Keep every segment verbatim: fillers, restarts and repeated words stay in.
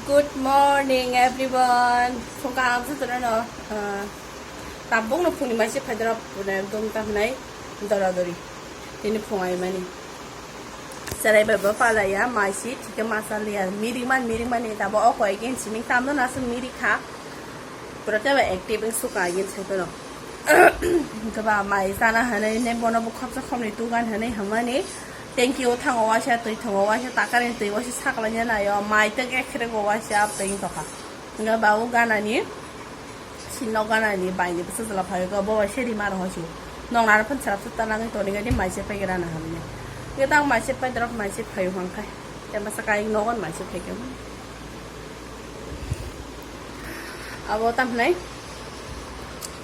Good morning, everyone. Phung kaham se toro no. Ah, tabuk no phungni mai se phai doro, pune ekdom ta hwnai dora dori. Tini phung ai mani. Cherai bai bo pala ya, mai si thike masa liya. Mirik man, mirik mani tabo o koi gen simi tam no nasu mirik kha. Pura teba active wng suka yin sai kono. Kaba mai sana hanai ne bono bo khopsa khopni tugan hanai hamani. Tanki o thango waisa, twi thango waisa, takari twi waisa saklanya nayo, mai tang ekhrego waisa twi tokha. Nga ba o ganani, sinno ganani baini bwsa jala phayo, bo waisa ri maro hoisu. Nong naro phan sarap sutta nangwi toni gadi mai se paigera na hamani. Nga tang mai se paidrop mai se phayo hangkai. Te masa kai nogon mai se phaikhe. Abo tamhnai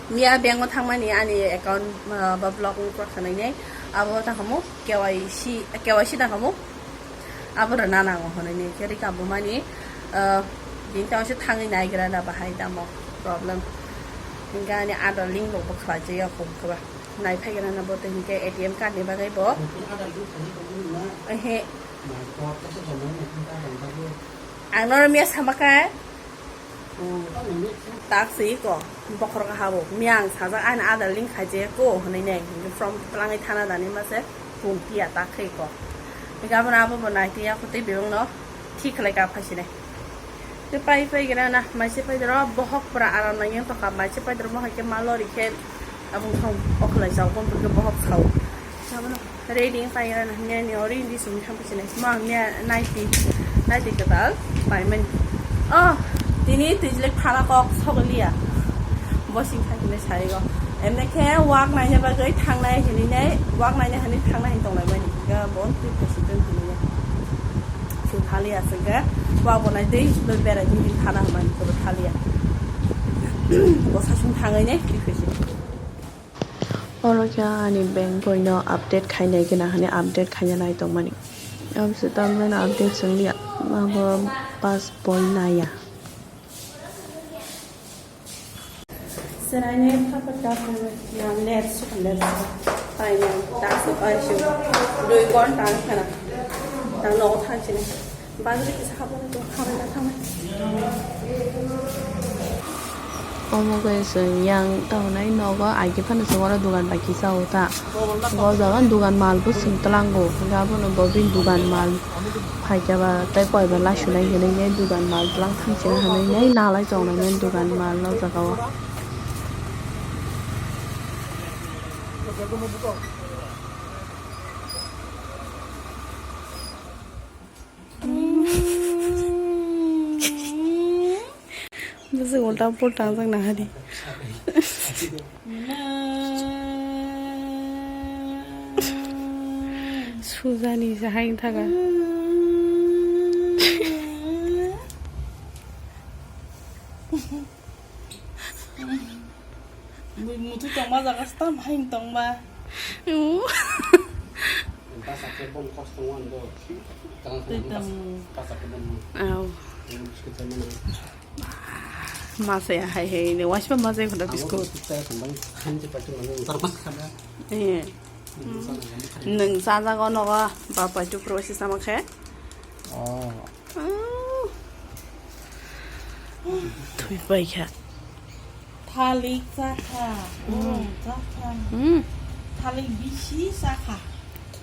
miya bank o thangmani ani account, ah, ba block wngkha khwnainai. Abo tangkhamu K Y C, K Y C tangkhamu abo rwna nango hwnwi ni khe rika bo mani, ah, bini tamo se thangwi naigra da bahai tamo problem. Hinkhe ani Aadhaar link rok bo khlai jaya khum khe ba nai phaigra na bo tei hinkhe A T M card ni bagwi bo. Ehe. Ang no miya sama khe tak se ko bokhorok habo miya ang sajak ani Aadhaar link khai je ko hwnwi nai hinkhe from twlangwi thana dani ma se kung tiya tak khe ko hinkhe abo no abo bo nai tiya ko tei bebak no thik khlai ka phai sinai tei pai pai gira na mai se pai doro bohok pura aram nai yang tokha mai se pai doro mo hai khe ma lori khe abo thong okhlai chao kon pun khe bohok sao. Ready wng paina hwnwi ani ori hindi sumi thang paisinai. Mo ang niya naiti, naiti kwtal paimani. Oh, tini twijlek thana kok sogoliya. Bo sing thang hinwi sarigo. Emne khe wak naina bagwi thangnai hinwi nai, wak naina hinwi thangnai hinwi tonglaimani. Ga bon twi phaisitwng hinwi nai. Sing thaliya sing khe wak bo nai tei berai hinwi thana hwnmani khe bo thaliya. Bo sasung thangwi nai twi phaisi. Oro khe ani bank boino update khainai gana hwnwi update khaina nai tongmani. Aboni tamni update chwng liya, abo pass boi naiya. Chwraini phakha kha phunukya late sukha late sukha. Paina ta se pai sukha. Dui ghonta wngkha na. Ta nogo thang sini. Bazar kisa habani to khamai na thangnai. Omo khe chwng yang tongnai nogo aike phano chwng oro dugan bai kisa o ta. O jaga dugan mal bo chwng twlango. Hwnkhe abono bo bini dugan mal phaikhe ba tei koi ba laisu nai hinwi nai dugan mal twlang thang sini hinwi nai nalai tongnai nai dugan mal o jaga o. Bwswk ulta pulta wngjakna hari. Sujani se hai wngthaga. Bui mutu tongma jaga se tam hai tongma. Basa khe bom kos tongma ando. Tang tang. Basa khe bom. Au. Biskit tongma. Masa ya hai hai ne waspa masa ya khoda biskut. Tang tang. Hanji pati mana. Tarpas khana. Eh. Nung sajago nogo bapa chukro si sama khe. Oh. Thui pai kha. Thalik chakha, borong chakha. Hmm. Thalik bisi chakha.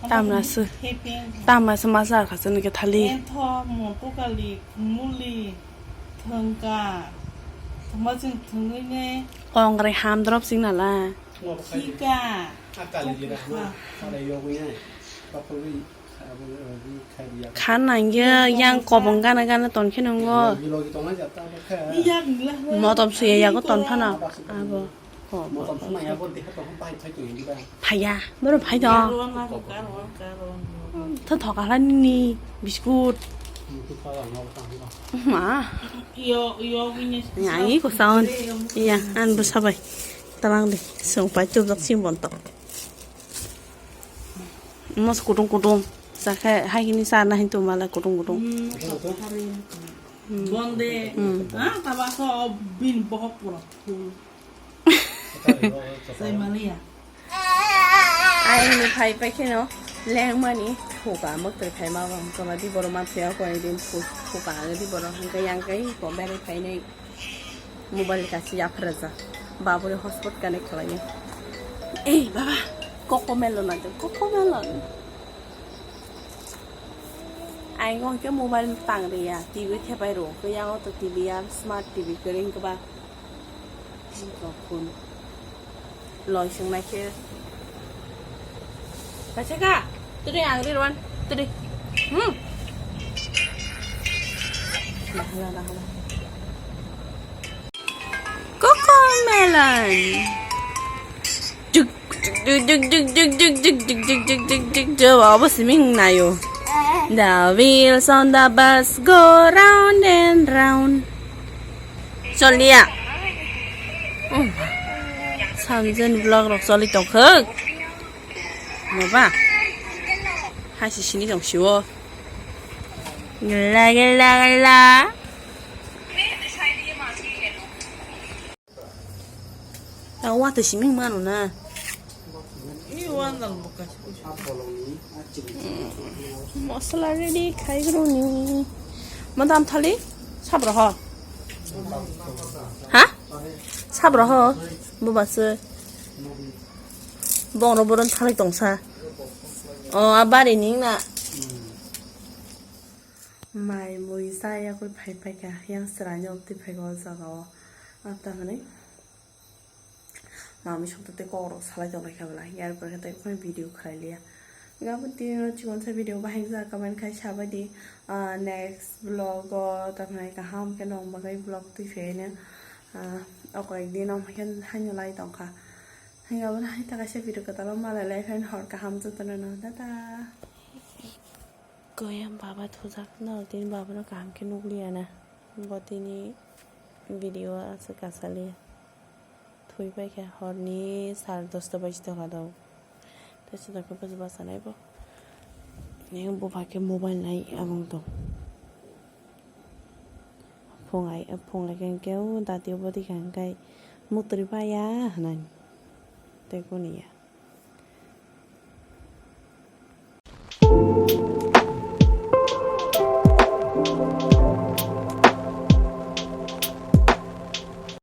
Tamna se. Hepeng. Tamna se ma chakha se nike thalik. Entho, moto kali, muli, thwngka. Thwngma chwng thwngwi ne. Kongrai hamdrop sing nala. Khika. Khan nangya yang kobong gana gana ton khe nungo. Motom suya yago ton phano. Abo. Phaya, boro phai do. Tho thoka hla nini biskut. Ma. Yang iko sound. Iya, an bo sabai. Talang de, sung pai chubjak sim bontok. Mos kutung kutung. Sakhe hai hini sa na hin tu mala kutung kutung. Hmm. Bonde. Hmm. Ah, tabasa bin bohok pura. Sai maliya. Ai ni phai pai kheno lengmani thoka mok twi phai ma bang kama di boro ma phai ko ai din phu. Bupang agadi borok hwnkhe yang kai bo berai phainai mobile kaisa yapharajak. Baburi hotspot connect khlainai. Ei baba, Coco Melon naitong, Coco Melon. Ang hwnkhe mobile tang riya, T V thepai rw, hwnkhe yang auto T V ya, smart T V kwrwi hwnkhe ba. Rokun. Loi swngnai khe. Kaisa ka? Tiri ang ri rwan. Tiri. Hmm. Hala, hala, hala. Coco Melon. Juk, juk, juk, juk, juk, juk, juk, juk, juk, juk, juk, juk, juk, abo siming nayo. The wheels on the bus go round and round. Choliya. Samjen vlog rok choli tongkhok. Maba. Hasi sini tong siwo. Gela gela gela. Tang wata siming mano na. Masala ready khai groni. Madam thali sabra ho. Ha? Sabra ho. Bubase. Bongro boron thali tongsa. O abari ning na. Mai mui sa yakui phai phai kha. Yang srani obti phai o jaga o. Ata hwnwi. Mami sokto tei kokrok salai tonglaikha belai, yarpore khe tei phano video khlai liya. Gabon tini no chikon sa video bahai jak comment khai sabai di, ah, next vlog o tamni kaham khe nong bagwi vlog twi phaino, ah, o koi ek din o hwnkhe haino lai tongkha. Hwnkhe abono hai ta kaisa video kwtal o malai lai phaino hor kaham jotono no, tata. Koyam baba thujak no, tini baba no kaham khe nukliya na, bo tini video o aswk kasaliya. Thwi paikha horni sare dosta baji tongkha do. Tei sodok khe bwsa bachanai bo. Nini bupha khe mobile nai abong tong. Phung ai, phung ai khe hwnkhe o dati o bwtwi kha hwnkhe muktrwi paya hwnani. Tei kuniya.